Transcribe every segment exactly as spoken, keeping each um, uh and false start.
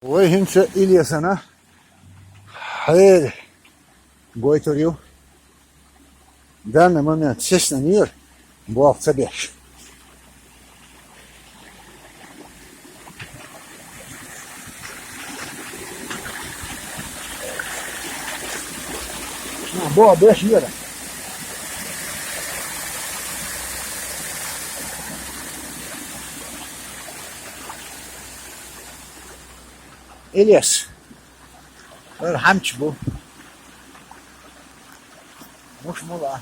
Вай хӀинца Илесана хьер гойтур ю. Данный момент сеснан йора, болх ца беш. На, болх беш йора. Илес. Ара хӀамч бу. Муш мула.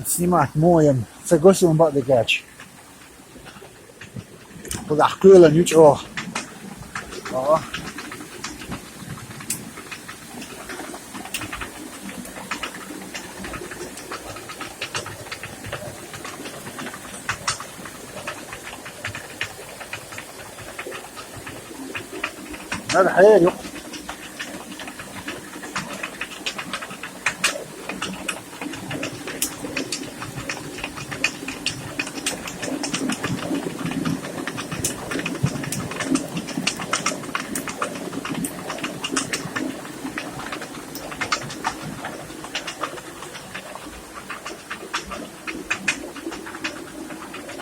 Снимать моем. Ца госун бакъ дикач. Куда хкула ничего. О. هذا حياة يق.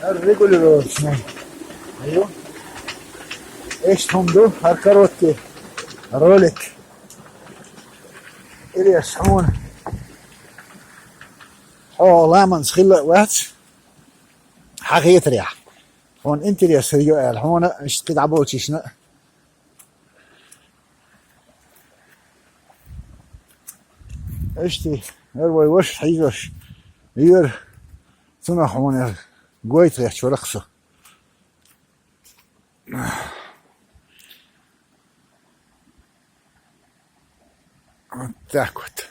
الريجولر سناي. ايوه. ايش هم دو هالكروتي؟ رولك. الياس هون. حو لامن سخيلة وات. حقيت ريح. هون انت الياس هيو قال هون اشتقد عبوتي شنو؟ اشتي. اروي وش حيزوش. ير. سنة هون. قويت ريح شو رخصه. Вот так вот.